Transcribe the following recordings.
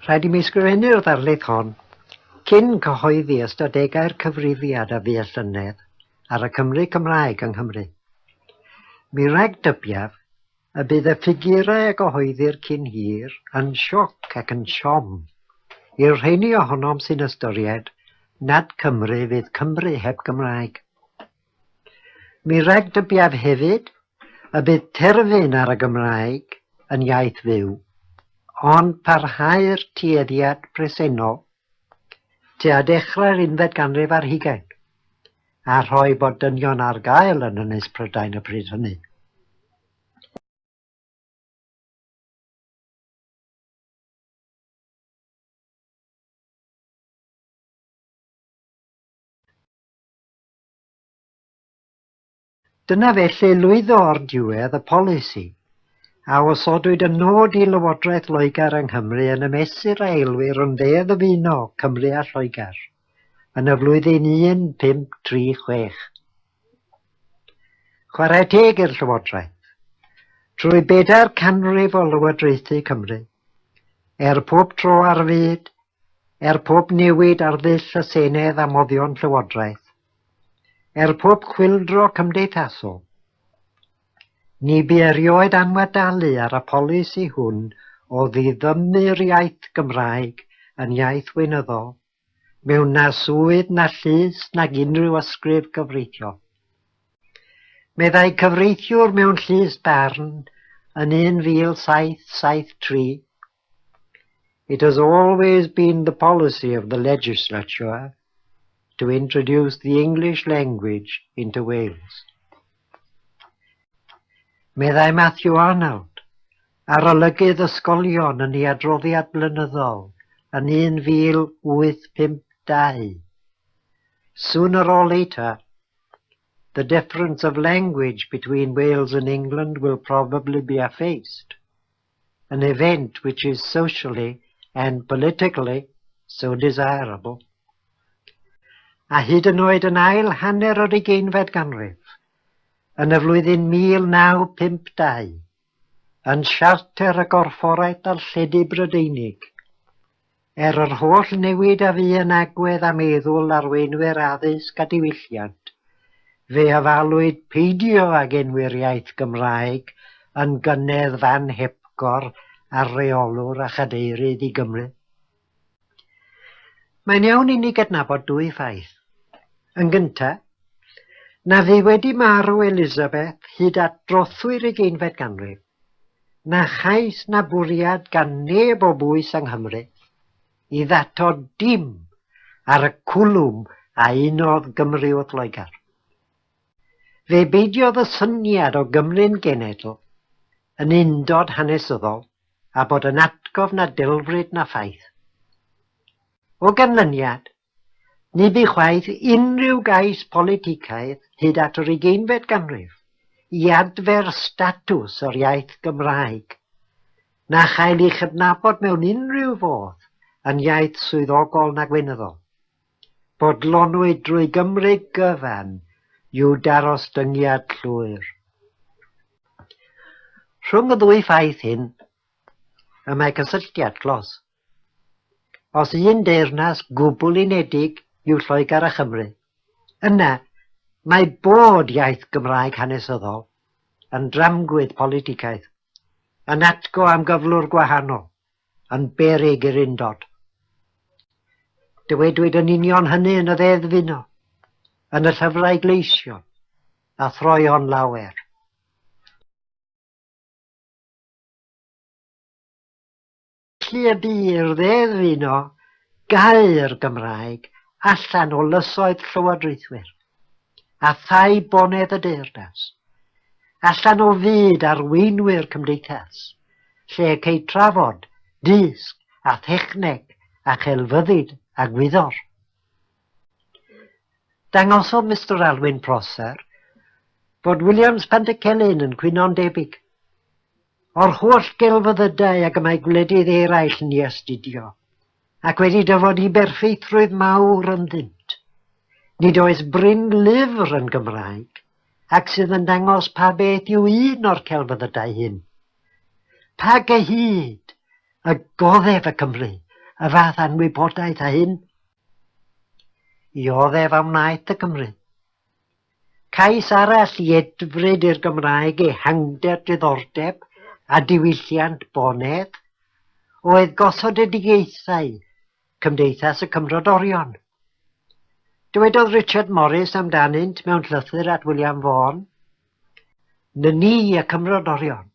Rhaid i mi sgrifennu'r ddarlith hon cyn cyhoeddi ystadegau'r cyfrifiad a fu y llynedd ar y Cymry Cymraeg yng Nghymru. Mi ragdybiaf y bydd y ffigurau a gyhoeddir cyn hir yn sioc ac yn siom i'r rheini ohonom sy'n ystyried nad Cymru fydd Cymru heb Gymraeg. Mi ragdybiaf hefyd y bydd terfyn ar y Gymraeg yn iaith fyw, ond parhau'r tueddiad presennol tua dechrau'r unfed ganrif ar hugain, a rhoi bod dynion ar gael yn Ynys Prydain y pryd hynny. Dyna felly lwyddo o'r diwedd y polisi a osodwyd yn nod i Lywodraeth Loegr yng Nghymru yn y mesur a elwir yn Ddeddf Uno Cymru a Lloegr yn y flwyddyn 1536. Chwarae teg i'r Llywodraeth. Trwy bedair canrif o lywodraethu Cymru, er pob tro ar fyd, er pob newid ar ddull y Senedd a moddion Llywodraeth, Er pob chwyldro cymdeithasol, ni bu erioed anwadalu ar y polisi hwn o ddiddymu'r iaith Gymraeg yn iaith weinyddol, mewn na swydd na llys nag unrhyw ysgrif gyfreithiol. Meddai cyfreithiwr mewn llys barn yn 1773, It has always been the policy of the legislature to introduce the English language into Wales. Meddai Matthew Arnold, arolygydd ysgolion yn ei adroddiad blynyddol yn 1852, Sooner or later, the difference of language between Wales and England will probably be effaced. an event which is socially and politically so desirable. A hyd yn oed yn ail hanner yr ugeinfed ganrif, yn y flwyddyn 1952, yn Siarter y Gorfforaeth Darlledu Brydeinig, er yr holl newid a fu yn agwedd a meddwl arweinwyr addysg a diwylliant, fe ofalwyd peidio ag enwi'r iaith Gymraeg yn gynedd fan hepgor ar reolwr a chadeirydd i Gymru. Mae'n iawn i ni gydnabod dwy ffaith. Yn gyntaf, na fu wedi marw Elizabeth hyd at drothwy'r ugeinfed ganrif, na chais na bwriad gan neb o bwys yng Nghymru i ddatod dim ar y cwlwm a unodd Gymru wrth Loegr. Fe beidiodd y syniad o Gymru'n genedl yn undod hanesyddol a bod yn atgof na delfryd na ffaith. O ganlyniad, ni bu chwaith unrhyw gais politicaidd hyd at yr ugeinfed ganrif i adfer statws yr iaith Gymraeg, na chael ei chydnabod mewn unrhyw fodd yn iaith swyddogol na gweinyddol. Bodlonwyd drwy Gymru gyfan i'w darostyngiad llwyr. Rhwng y ddwy ffaith hyn, y mae cysylltiad clos. Os un deyrnas gwbl unedig yw Lloegr a Chymru, yna mae bod iaith Gymraeg hanesyddol yn dramgwydd politicaidd, yn atgo am gyflwr gwahanol, yn beryg i'r undod. Dywedwyd yn union hynny yn y ddeddf uno, yn y llyfrau gleision, a throeon lawer. Felly y bu i'r ddeddf uno gau'r Gymraeg allan o lysoedd llywodraethwyr, a thai bonedd y deyrnas, allan o fyd arweinwyr cymdeithas, lle y ceid trafod, dysg a thechneg a chelfyddyd a gwyddor. Dangosodd Mister Alwyn Prosser fod Williams Pantycelyn yn cwyno'n debyg. O'r holl gelfyddydau ag y mae gwledydd eraill yn ei astudio, ac wedi dyfod i berffeithrwydd mawr ynddynt, nid oes brin lyfr yn Gymraeg ac sydd yn dangos pa beth yw un o'r celfyddydau hyn. Pa gyhyd y goddef y Cymry y fath anwybodaeth â hyn. I oddef a wnaeth y Cymry. Cais arall i edfryd i'r Gymraeg ehangder diddordeb a diwylliant bonedd oedd gosodedigaethau Cymdeithas y Cymrodorion. Dywedodd Richard Morris amdanynt mewn llythyr at William Vaughan, Nyni y Cymrodorion,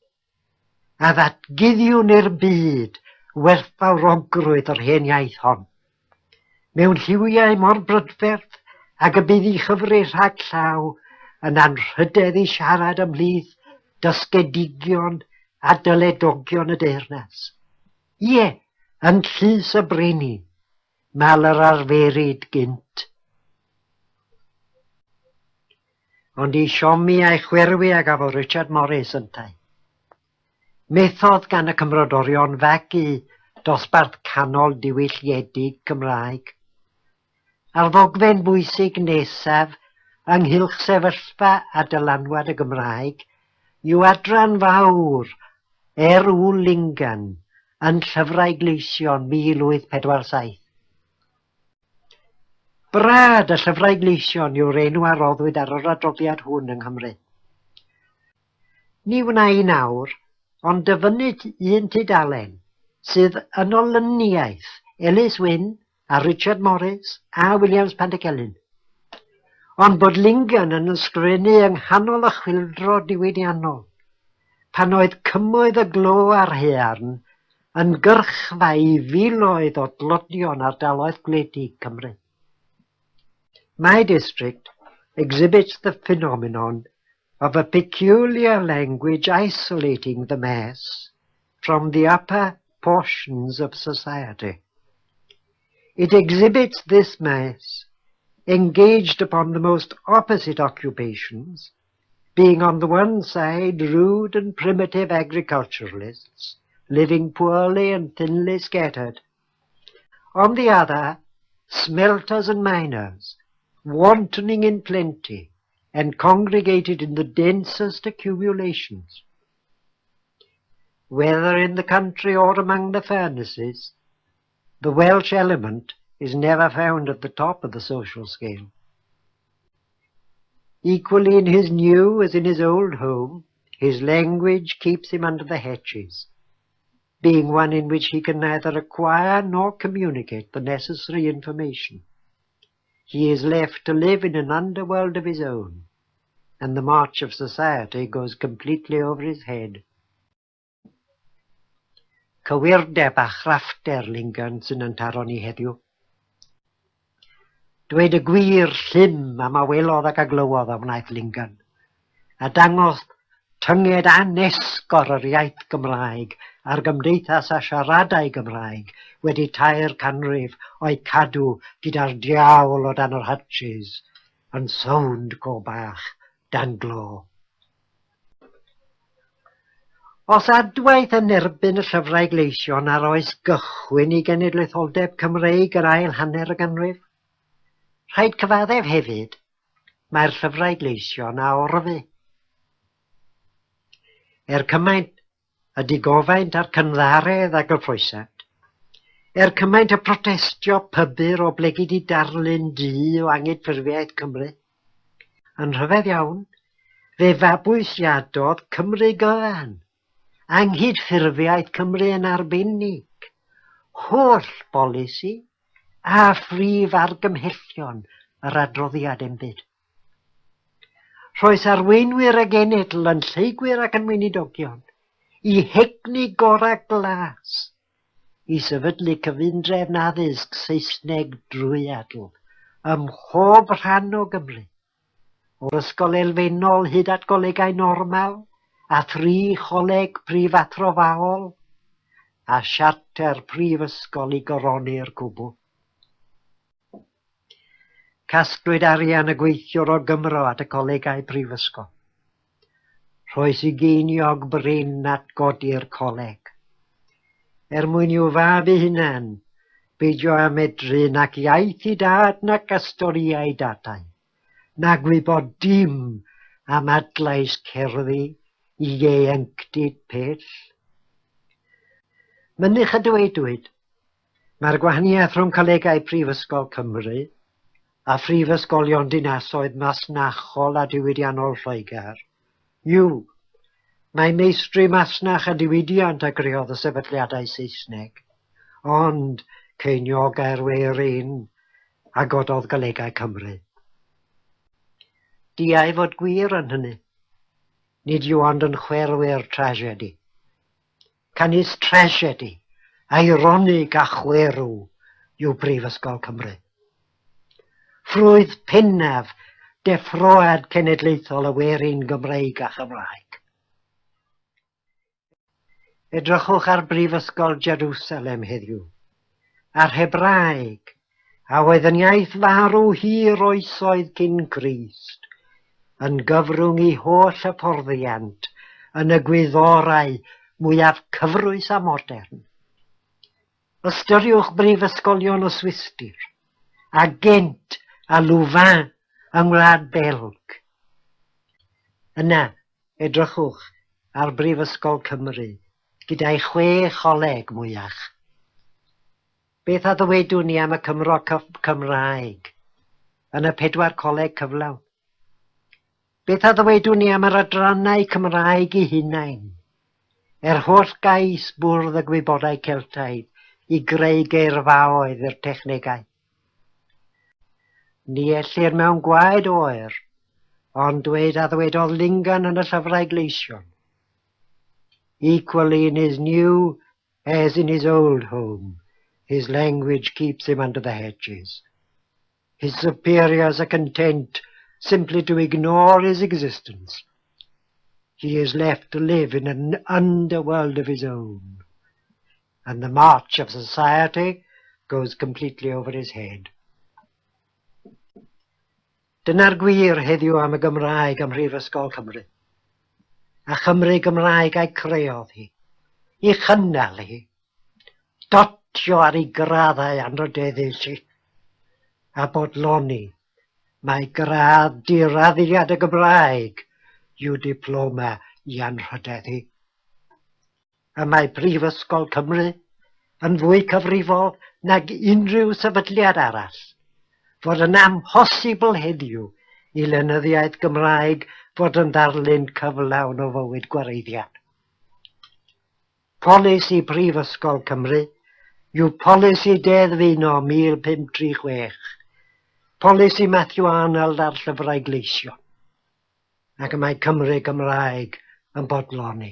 a ddatguddiwn i'r byd werthfawrogrwydd yr hen iaith hon, mewn lliwiau mor brydferth ag y bydd i chyfri rhag llaw yn anrhydedd i siarad ymhlith dysgedigion a dyledogion y deyrnas. Ie, yn llys y brenin, mal yr arferid gynt. Ond i siomi a'i chwerwi a gafodd Richard Morris yntau. Methodd gan y Cymrodorion fagu dosbarth canol diwylliedig Cymraeg. A'r ddogfen bwysig nesaf ynghylch sefyllfa a dylanwad y Gymraeg yw adran fawr R.U. Lingan yn Llyfrau Gleision 1847. Brad y Llyfrau Gleision yw'r enw a roddwyd ar yr adroddiad hwn yng Nghymru. Ni wna i nawr ond dyfynnu un tudalen sydd yn olyniaeth Ellis Wynne a Richard Morris a Williams Pantycelyn. Ond bod Lincoln yn ysgrifennu yng nghanol y chwyldro diwydiannol, pan oedd cymoedd y glo a'r haearn yn gyrchfa i filoedd o dlodion ardaloedd gwledig Cymru. My district exhibits the phenomenon of a peculiar language isolating the mass from the upper portions of society. It exhibits this mass engaged upon the most opposite occupations, being on the one side rude and primitive agriculturalists, living poorly and thinly scattered, on the other, smelters and miners, wantoning in plenty and congregated in the densest accumulations. Whether in the country or among the furnaces, the Welsh element is never found at the top of the social scale. Equally in his new as in his old home, his language keeps him under the hatches, being one in which he can neither acquire nor communicate the necessary information. He is left to live in an underworld of his own, and the march of society goes completely over his head. Cywirdeb a chraffter Lincoln sy'n yn taro ni heddiw. Dweud y gwir llym am a welodd ac a glywodd a wnaeth Lincoln, a dangos tynged anesgor yr iaith Gymraeg a'r gymdeithas a siaradai Gymraeg wedi tair canrif o'i cadw gyda'r diawl o dan yr hatches yn sownd go bach dan glo. Os adwaith yn erbyn y llyfrau gleision ar oes gychwyn i genedlaetholdeb Cymreig yr ail hanner y ganrif, rhaid cyfaddef hefyd mae'r llyfrau gleision a orfu. Er cymaint y digofaint a'r cynddaredd a gyffroesant, er cymaint y protestio pybyr o blegid i darlun du o angydffurfiaeth Cymru, yn rhyfedd iawn, fe fabwysiadodd Cymru gyfan, anghydffurfiaeth Cymru yn arbennig, holl bolisi a phrif argymhellion yr adroddiad enbyd. Rhoes arweinwyr y genedl yn lleygwyr ac yn weinidogion i hegni gorau glas i sefydlu cyfundrefn addysg Saesneg drwyadl ym mhob rhan o Gymru, o'r ysgol elfennol hyd at golegau normal a thri choleg prifathrofaol a siarter prifysgol i goroni'r cwbl. Casglwyd arian y gweithiwr o Gymro at y colegau prifysgol. Rhoes ugeiniog brin at godi'r coleg. Er mwyn i'w fab ei hunan beidio â medru nac iaith i dad nac ystorïau dadau, na gwybod dim am adlais cerddi i ieuenctid pell. Mynych y dywedwyd. Mae'r gwahaniaeth rhwng colegau Prifysgol Cymru a phrifysgolion dinasoedd masnachol a diwydiannol Lloegr yw mai meistri masnach a diwydiant a greodd y sefydliadau Saesneg, ond ceiniogau'r werin a gododd golegau Cymru. Diau fod gwir yn hynny. Nid yw ond yn chwerwi'r trasiedi. Canys trasiedi, eironig a chwerw yw Prifysgol Cymru. Ffrwyth pennaf deffroad cenedlaethol y werin Gymreig a Chymraeg. Edrychwch ar Brifysgol Jerusalem heddiw, a'r Hebraeg, a oedd yn iaith farw hir oesoedd cyn Crist, yn gyfrwng i holl hyfforddiant yn y gwyddorau mwyaf cyfrwys a modern. Ystyriwch brifysgolion y Swistir, a Ghent a Louvain yng Ngwlad Belg. Yna, edrychwch ar Brifysgol Cymru gyda'i chwe choleg mwyach. Beth a ddywedwn ni am y Cymro Cymraeg yn y pedwar coleg cyflawn? Beth a ddywedwn ni am yr adrannau Cymraeg eu hunain? Er holl gais Bwrdd y Gwybodau Celtaidd i greu geirfaoedd i'r technegau. Ni ellir mewn gwaed oer, ond dweud a ddwedodd Lingan yn y Llyfrau Gleision. Equally in his new As in his old home, his language keeps him under the hedges. His superiors are content simply to ignore his existence. He is left to live in an underworld of his own, and the march of society goes completely over his head. Dyna'r gwir heddiw am y Gymraeg ym Mhrifysgol Cymru. A Chymru Gymraeg a'i creodd hi, i chynnal hi, dotio ar ei graddau anrhydeddus hi, a bodloni mai gradd diraddiad y Gymraeg yw diploma i anrhydedd hi. Y mae Prifysgol Cymru yn fwy cyfrifol nag unrhyw sefydliad arall, fod yn amhosibl heddiw i lenyddiaeth Gymraeg fod yn ddarlun cyflawn o fywyd gwareiddiad. Polisi Prifysgol Cymru yw polisi Deddf Uno 1536, polisi Matthew Arnold a'r Llyfrau Gleision. ac y mae Cymru Gymraeg yn bodloni.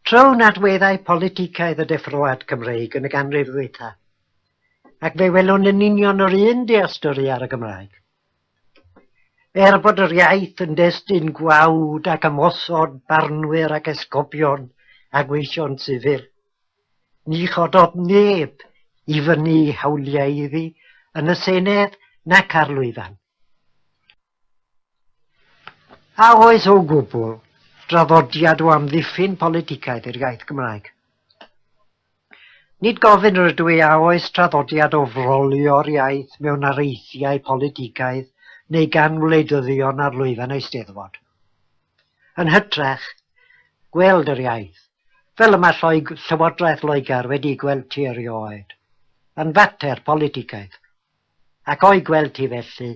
Trown at weddau politicaidd y deffroad Cymreig yn y ganrif ddwytha, ac fe welwn yn union yr un diastyru ar y Gymraeg. Er bod yr iaith yn destun gwawd ac ymosod barnwyr ac esgobion a gweision sifil, Ni chododd neb i fyny hawliau iddi yn y Senedd nac ar lwyfan. A oes o gwbl draddodiad o amddiffyn politicaidd i'r iaith Gymraeg? Nid gofyn rydw i a oes traddodiad o frolio'r iaith mewn areithiau politicaidd neu gan wleidyddion ar lwyfan Eisteddfod. Yn hytrach, gweld yr iaith fel y mae Lloeg Llywodraeth Loegr wedi gweld ti erioed, yn fater politicaidd, ac o'i gweld ti felly,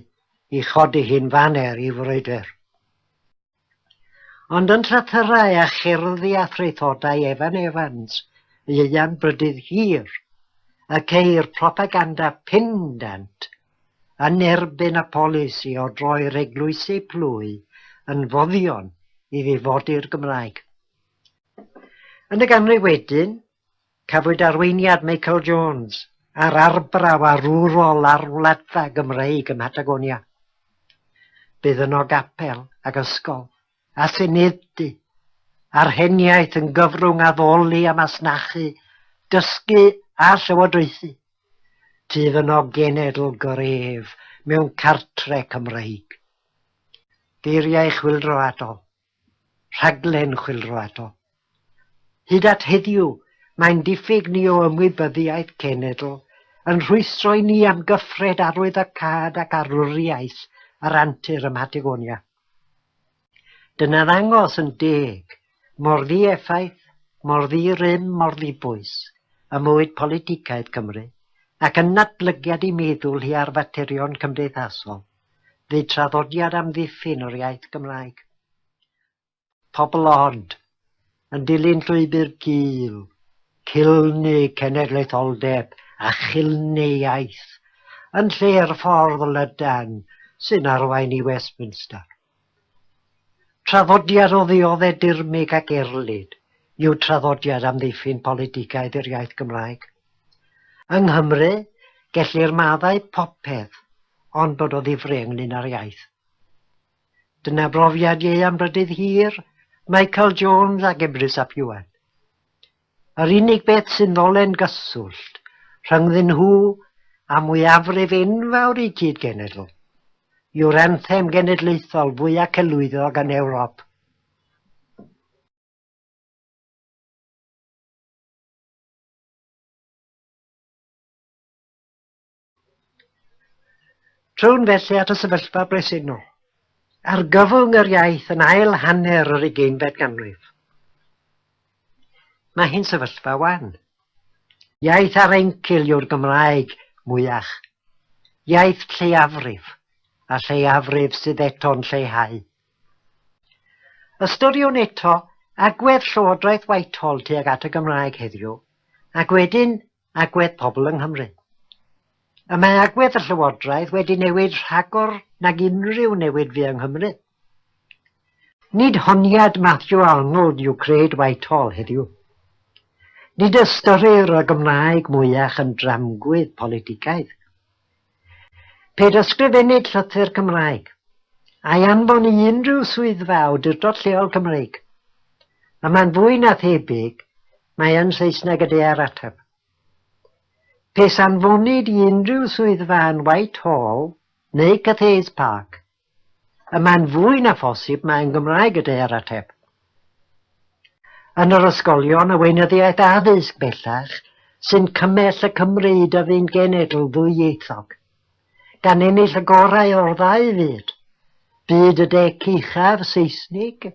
i chodi hi'n faner i frwydr. Ond yn llythyrau a cherddi a thraethodau Evan Evans, Ieuan Brydydd Hir, y ceir propaganda pendant yn erbyn y polisi o droi'r eglwysi plwy yn foddion i ddifodi'r Gymraeg. Yn y ganrif wedyn, cafwyd arweiniad Michael Jones ar arbrawf arwrol ar Wladfa Gymreig ym Mhatagonia. Bydd yno gapel ac ysgol a senedd-dy, a'r heniaith yn gyfrwng addoli a masnachu, dysgu a llywodraethu. Tyf yno genedl gref mewn cartre Cymreig. Geiriau chwyldroadol. rhaglen chwyldroadol. Hyd at heddiw, mae'n diffyg ni o ymwybyddiaeth cenedl yn rhwystro i ni amgyffred arwyddocâd ac arwriaeth yr antur ym Mhatagonia. Dyna ddangos yn deg mor ddi-effaith, mor ddi-rym, mor ddibwys ym mywyd politicaidd Cymru, ac yn natblygiad ei meddwl hi ar faterion cymdeithasol, fu traddodiad amddiffyn yr iaith Gymraeg. Pobl od, yn dilyn llwybr gul, culni cenedlaetholdeb a chulni iaith, yn lle'r ffordd lydan sy'n arwain i Westminster. Traddodiad o ddioddef dirmyg ac erlid yw traddodiad amddiffyn politicaidd i'r iaith Gymraeg. Yng Nghymru, gellir maddau popeth ond bod o ddifri ynglŷn â'r iaith. Dyna brofiad ieuan brydydd hir Michael Jones ac Emrys ap Iwan. Yr unig beth sy'n ddolen gyswllt rhyngddyn nhw a mwyafrif enfawr eu cyd-genedl yw'r anthem genedlaethol fwyaf celwyddog yn Ewrop. Trown felly at y sefyllfa bresennol. Argyfwng yr iaith yn ail hanner yr ugeinfed ganrif. Mae hi'n sefyllfa wan. Iaith ar encil yw'r Gymraeg mwyach. Iaith lleiafrif, a lleiafrif sydd eto'n lleihau. Ystyriwn eto agwedd Llywodraeth Whitehall tuag at y Gymraeg heddiw, ac wedyn agwedd pobl yng Nghymru. Y mae agwedd y Llywodraeth wedi newid rhagor nag unrhyw newid fu yng Nghymru. Nid honiad Matthew Arnold yw cred Whitehall heddiw. Nid ystyrir y Gymraeg mwyach yn dramgwydd politicaidd. Ped ysgrifennid llythyr Cymraeg, a'i anfon i unrhyw swyddfa awdurdod lleol Cymreig, y mae'n fwy na thebyg mae yn Saesneg y deuai'r ateb. Pes anfonid i unrhyw swyddfa yn Whitehall neu Cathays Park, y mae'n fwy na phosib mae yn Gymraeg y deuai'r ateb. Yn yr ysgolion, y weinyddiaeth addysg bellach sy'n cymell y Cymry i dyfu'n genedl ddwyieithog, gan ennill y gorau o'r ddau fyd, byd y dec uchaf Seisnig,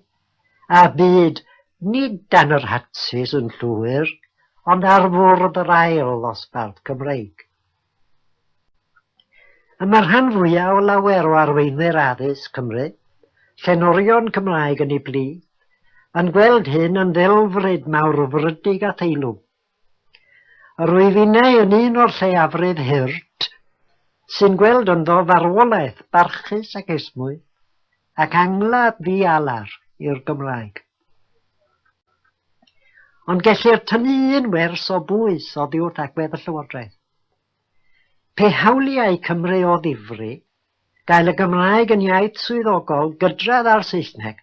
a byd nid dan yr hatsis yn llwyr, ond ar fwrdd yr ail ddosbarth Cymreig. Y mae'r rhan fwyaf o lawer o arweinwyr addysg Cymru, llenorion Cymraeg yn ei blith, yn gweld hyn yn ddelfryd mawrfrydig a theilwng. Yr wyf innau yn un o'r lleiafrif hurt sy'n gweld ynddo farwolaeth barchus ac esmwyth, ac angladd ddi-alar i'r Gymraeg. Ond gellir tynnu un wers o bwys oddi wrth agwedd y Llywodraeth. Pe hawliai Cymru o ddifri gael y Gymraeg yn iaith swyddogol gydradd â'r Saesneg,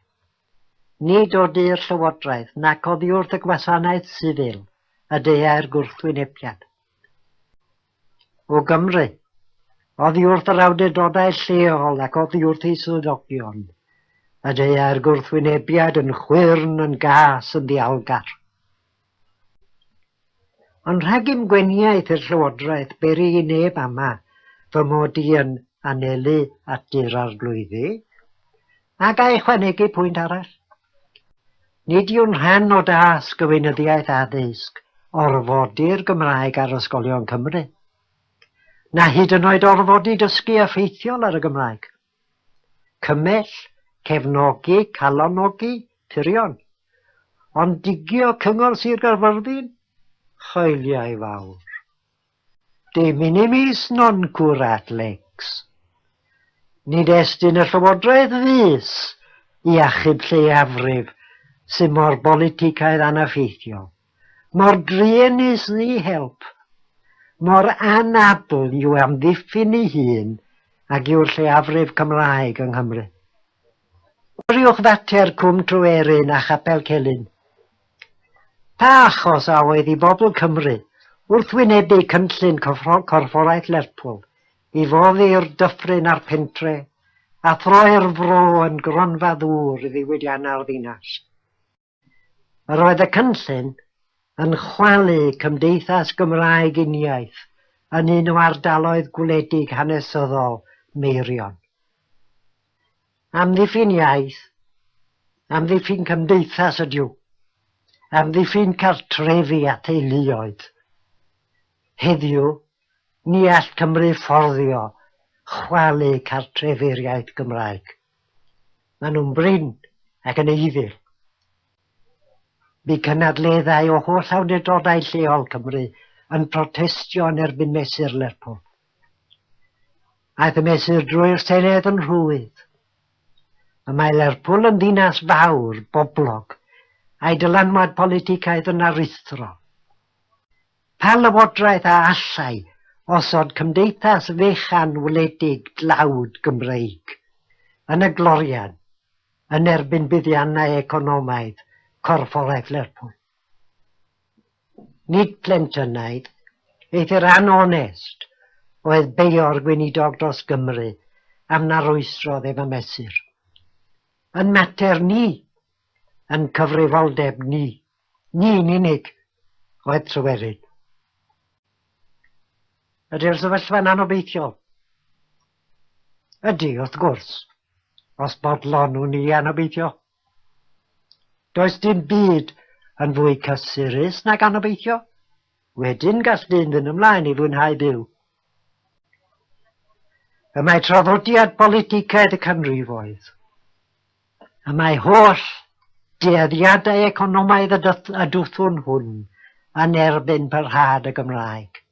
nid o du'r Llywodraeth nac oddi wrth y gwasanaeth sifil y deuai'r gwrthwynebiad. O Gymru, oddi wrth yr awdurdodau lleol ac oddi wrth ei swyddogion, y deuai'r gwrthwynebiad yn chwyrn, yn gas, yn ddialgar. Ond rhag i'm gweniaith i'r Llywodraeth beri i neb ama fy mod i yn anelu at Dŷ'r Arglwyddi, a ga i chwanegu pwynt arall? Nid yw'n rhan o dasg y weinyddiaeth addysg orfodi'r Gymraeg ar ysgolion Cymru, na hyd yn oed orfodi dysgu effeithiol ar y Gymraeg. Cymell, cefnogi, calonogi, purion. Ond digio Cyngor Sir Gaerfyrddin? Choeliai fawr. De minimis non curat lex. Nid estyn y Llywodraeth fys i achub lleiafrif sydd mor boliticaidd anaffeithiol, mor druenus ddi-help, mor anabl i'w amddiffyn ei hun ag yw'r lleiafrif Cymraeg yng Nghymru. Ystyriwch fater Cwm Tryweryn a Chapel Celyn. Pa achos a oedd i bobl Cymru wrthwynebu cynllun Corfforaeth Lerpwl i foddi'r dyffryn a'r pentre a throi'r fro yn gronfa ddŵr i ddiwydiannau'r ddinas? Yr oedd y cynllun yn chwalu cymdeithas Gymraeg uniaith yn un o ardaloedd gwledig hanesyddol Meirion. Amddiffyn iaith, amddiffyn cymdeithas ydyw. Amddiffyn cartrefi a theuluoedd. Heddiw, ni all Cymru fforddio chwalu cartrefi'r iaith Gymraeg. Maen nhw'n brin ac yn eiddil. Bu cynadleddau o holl awdurdodau lleol Cymru yn protestio yn erbyn mesur Lerpwl. Aeth y mesur drwy'r Senedd yn rhwydd. Y mae Lerpwl yn ddinas fawr, boblog, a'i dylanwad politicaidd yn aruthrol. Pa lywodraeth a allai osod cymdeithas fechan wledig dlawd Gymreig yn y glorian yn erbyn buddiannau economaidd Corfforaeth Lerpwl. Nid plentynnaidd, eithr anonest oedd beio'r gweinidog dros Gymru am na rwystrodd ef y mesur. Yn mater ni, yn cyfrifoldeb ni, ni'n unig, oedd Tryweryn. Ydy'r sefyllfa'n anobeithiol? Ydy, wrth gwrs. Os bodlonwn ni anobeithio. Does dim byd yn fwy cysurus nag anobeithio. Wedyn gall dyn fynd ymlaen i fwynhau byw. Y mae traddodiad politicaidd y canrifoedd. Y mae holl dueddiadau economaidd y dwthwn hwn yn erbyn parhad y Gymraeg.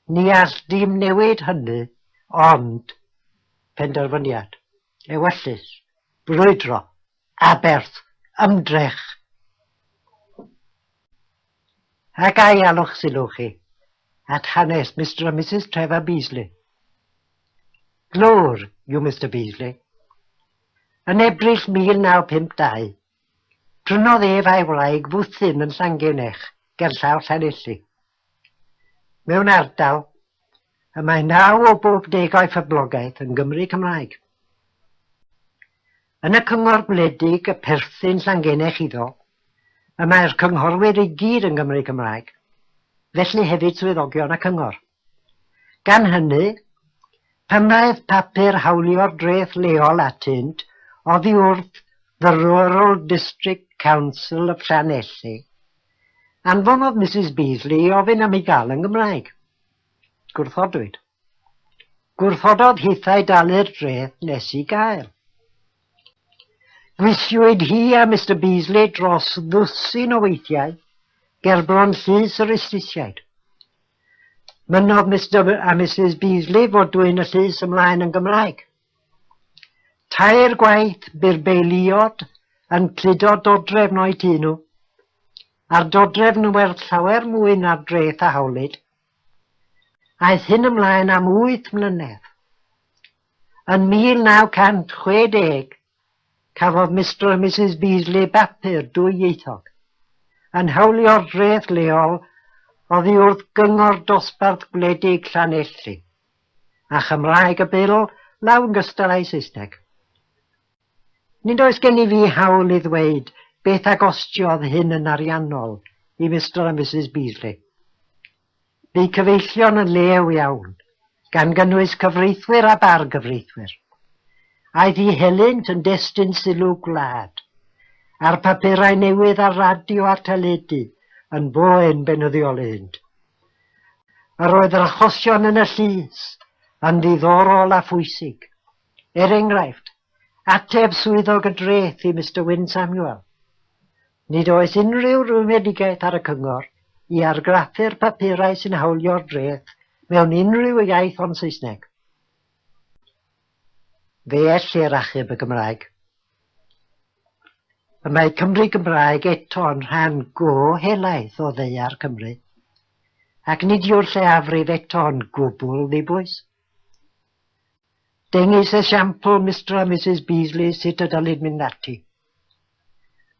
Ni all dim newid hynny ond penderfyniad, ewyllys, brwydro, aberth, ymdrech. Ac ai alwch sylw chi at hanes Mr a Mrs Trevor Beasley. Glwr yw Mr Beasley. Yn Ebrill 1952, prynodd ef a'i wraig fwthyn yn Llangennech, gerllaw Llanelli. Mewn ardal y mae naw o bob deg o'i phoblogaeth yn Gymry Cymraeg. Yn y cyngor gwledig y perthyn Llangennech iddo, y mae'r cynghorwyr i gyd yn Gymry Cymraeg, felly hefyd swyddogion y cyngor. Gan hynny, pan wnaeth papur hawlio'r dreth leol atynt oddi wrth The Rural District Council of Llanelli, Anfonodd Misus Beasley i ofyn am ei gael yn Gymraeg. Gwrthodwyd. Gwrthododd hithau dalu'r dreth nes i gael. Gwysiwyd hi a Mister Beasley dros ddwsin o weithiau gerbron llys yr Ustisiaid. Mynnodd Mister a Misus Beasley fod dwyn y llys ymlaen yn Gymraeg. Tair gwaith bu'r beilïod yn cludo dodrefn o'u tŷ nhw, a'r dodrefn yn werth llawer mwy na'r dreth a hawlid. Aeth hyn ymlaen am wyth mlynedd. Yn 1960, cafodd Mister a Misus Beasley bapur dwyieithog yn hawlio'r dreth leol oddi wrth Gyngor Dosbarth Gwledig Llanelli. a Chymraeg y Bil lawn gystal â'i Saesneg. Nid oes gennyf fi hawl i ddweud beth a gostiodd hyn yn ariannol i Mister a Misus Beasley. Bu cyfeillion yn lew iawn, gan gynnwys cyfreithwyr a bargyfreithwyr. Aeth i helynt yn destun sylw gwlad, a'r papurau newydd a'r radio a'r teledu yn boen beunyddiol iddynt. Yr oedd yr achosion yn y llys yn ddiddorol a phwysig. Er enghraifft, ateb swyddog y dreth i Mister Wyn Samuel. Nid oes unrhyw rwymedigaeth ar y cyngor i argraffu'r papurau sy'n hawlio'r dreth mewn unrhyw iaith ond Saesneg. Fe ellir achub y Gymraeg. Y mae Cymru Gymraeg eto yn rhan go helaeth o ddaear Cymru, ac nid yw'r lleiafrif eto yn gwbl ddibwys. Dengys esiampl Mister a Misus Beasley sut y dylid mynd ati.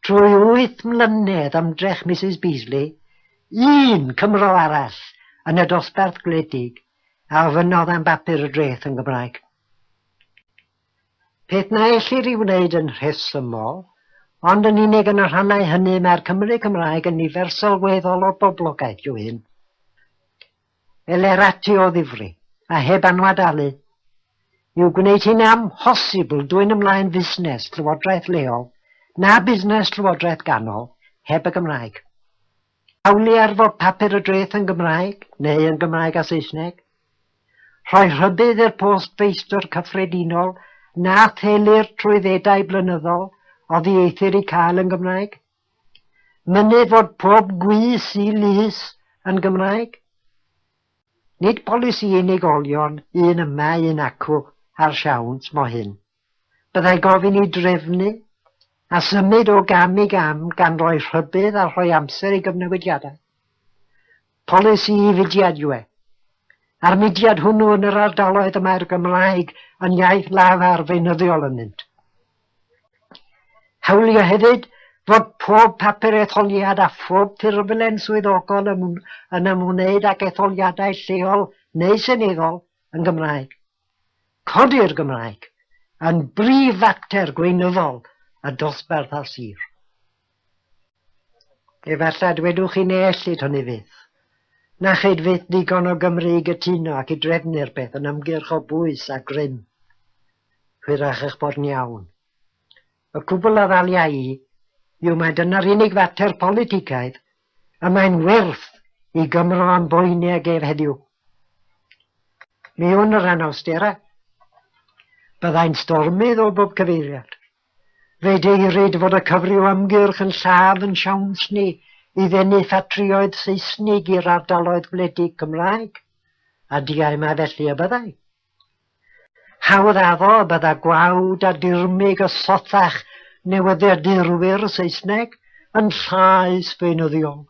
Trwy wyth mlynedd ymdrech Misus Beasley, un Cymro arall yn y dosbarth gwledig a ofynnodd am bapur y dreth yn Gymraeg. Peth na ellir ei wneud yn rhesymol, ond yn unig yn y rhannau hynny mae'r Cymry Cymraeg yn nifer sylweddol o'r boblogaeth yw hyn. Eler ati o ddifri, a heb anwadalu, i'w gwneud hi'n amhosibl dwyn ymlaen fusnes llywodraeth leol na busnes llywodraeth ganol heb y Gymraeg. Hawliau fod papur y dreth yn Gymraeg, neu yn Gymraeg a Saesneg. Rhoi rhybudd i'r postfeistr cyffredinol na thelir trwyddedau blynyddol oddi eithr i cael yn Gymraeg. Mynnu fod pob gwys i lys yn Gymraeg. Nid polisi unigolion, un yma, un acw, ar siawns, mo hyn. Byddai gofyn i drefnu a symud o gam i gam gan roi rhybudd a rhoi amser i gyfnewidiadau. Polisi i fudiad yw e. A'r mudiad hwnnw yn yr ardaloedd y mae'r Gymraeg yn iaith lafar feunyddiol ynddynt. Hawlio hefyd fod pob papur etholiad a phob ffurflen swyddogol yn ymwneud ag etholiadau lleol neu seneddol yn Gymraeg. Codi'r Gymraeg yn brif fater gweinyddol y dosbarth a'r sir. Efallai dwedwch chi na ellid hynny fyth. Na cheid fyth ddigon o Gymry i gytuno ac i drefnu'r peth yn ymgyrch o bwys a grym. Hwyrach eich bod yn iawn. Y cwbl a ddalia i yw mai dyna'r unig fater politicaidd y mae'n werth i Gymro am boeni ag ef heddiw. Mi wn yr anawsterau. Byddai'n stormydd o bob cyfeiriad. Fe deirid fod y cyfryw ymgyrch yn lladd yn siawns ni i ddenu ffatrïoedd Seisnig i'r ardaloedd gwledig Cymraeg, a diau mai felly y byddai. Hawdd addo y bydda gwawd a dirmyg y sothach newyddiadurwyr Saesneg yn llais beunyddiol.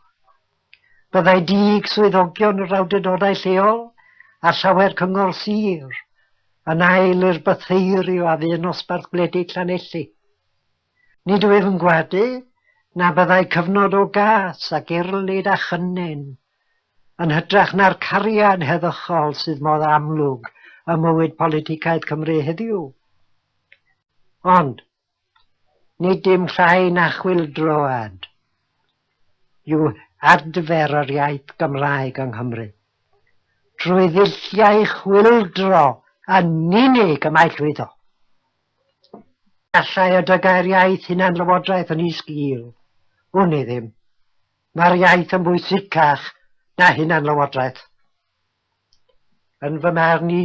Byddai dig swyddogion yr awdurdodau lleol a llawer cyngor sir yn ail i'r bytheirio a fu yn nosbarth gwledig Llanelli. Nid wyf yn gwadu na byddai cyfnod o gas ac erlid a chynnen yn hytrach na'r cariad heddychol sydd mor amlwg ym mywyd politicaidd Cymru heddiw. Ond, nid dim llai na chwyldroad yw adfer yr iaith Gymraeg yng Nghymru. Trwy ddulliau chwyldro yn unig y mae llwyddo. Gallai y dygai'r iaith hunanlywodraeth yn ei sgil. Wn i ddim. Mae'r iaith yn bwysicach na hunanlywodraeth. Yn fy marn i,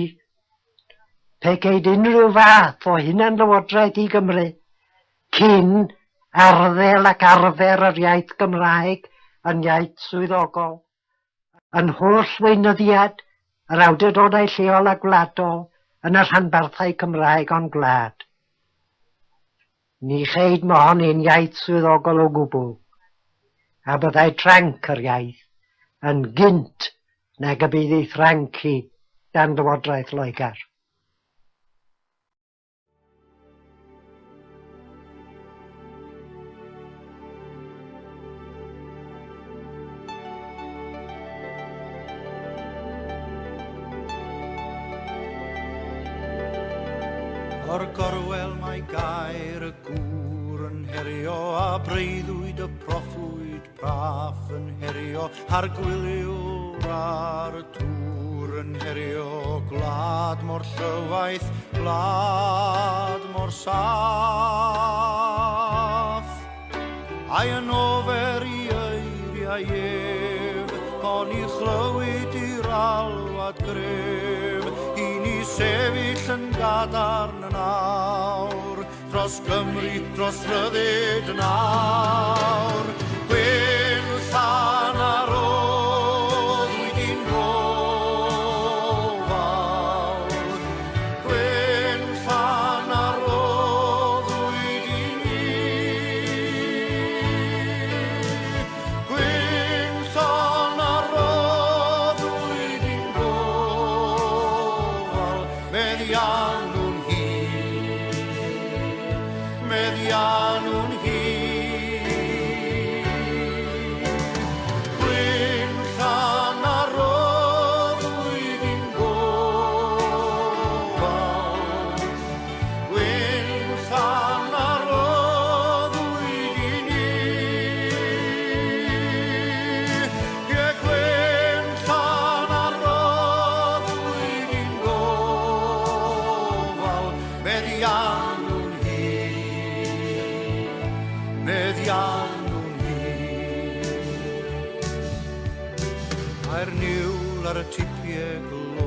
pe ceid unrhyw fath o hunanlywodraeth i Gymru cyn arddel ac arfer yr iaith Gymraeg yn iaith swyddogol, yn holl weinyddiad yr awdurdodau lleol a gwladol yn y rhanbarthau Cymraeg o'n gwlad. Ni cheid mohoni'n iaith swyddogol o gwbl, a byddai tranc yr iaith yn gynt nag y bydd ei thranc hi dan Lywodraeth Loegr. O'r gorwel mae gair y gŵr yn herio a breuddwyd y proffwyd praff yn herio a'r gwyliwr ar y tŵr yn herio gwlad mor llywaith, gwlad mor saff. Ai yn ofer i eiriau ef, oni chlywyd i'r alwad gref, i ni sefyll yn gadarn yn awr, dros Gymru, dros ryddid yn awr. Gwyn llan ar ôl i'n gofal, Gwyn llan ar ôl i ni. Gwyn llan ar ôl i'n gofal, meddiannwn hi, meddiannwn hi. Gwyn llan ar ôl i'n gofal, Gwyn llan ar ôl i ni. Ie, gwyn llan ar ôl i'n gofal, meddiannwn hi, haul ar y tipiau glo,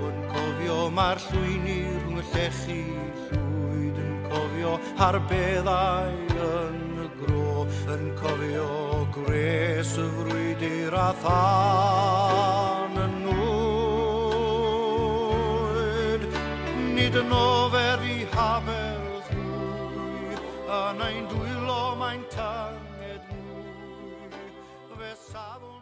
yn cofio mae'r llwyni rhwng y llechi llwyd, yn cofio a'r beddau yn y gro, yn cofio gwres y frwydr a thân y nwyd. Nid yn ofer i haberth hwy, yn ein dwylo mae'n tynged mwy. Fe safwn